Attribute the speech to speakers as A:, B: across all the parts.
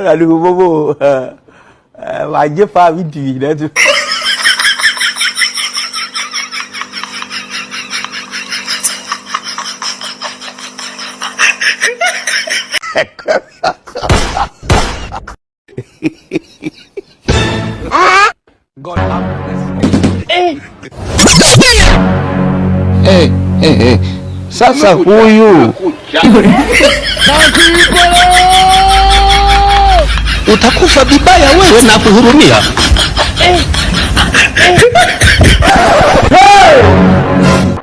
A: Aduhu wagye fa bi na. God have mercy.
B: Eh. Eh, eh, eh. Sasa huyu utakufa vibaya wewe na kuhurumia.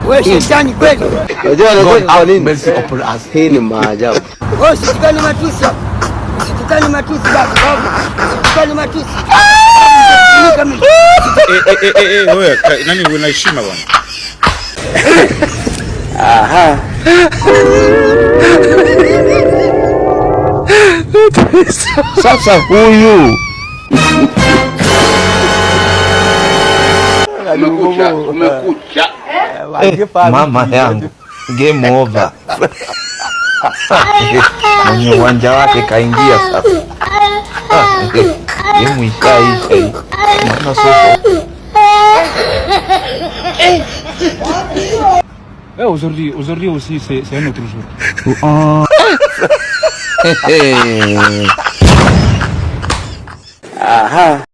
C: Wewe shetani kweli.
D: Unajua
A: God
D: kwa
A: have
D: nini?
A: mercy upon us.
D: Hii ni maajabu.
C: Wewe usitukane matusi. Usitukane matusi baba. Usitukane matusi. Kama
E: Eh, eh, eh, eh, wewe nani una heshima bwana?
D: Aha.
B: Sasa huyu
A: Kumekucha. Wagye fa
B: mama yangu, game over. Mwenye uwanja wake kaingia sasa. Game ishaisha hii. Naona soko.
E: Eh, aujourd'hui, aujourd'hui aussi c'est un autre jour.
D: Aha.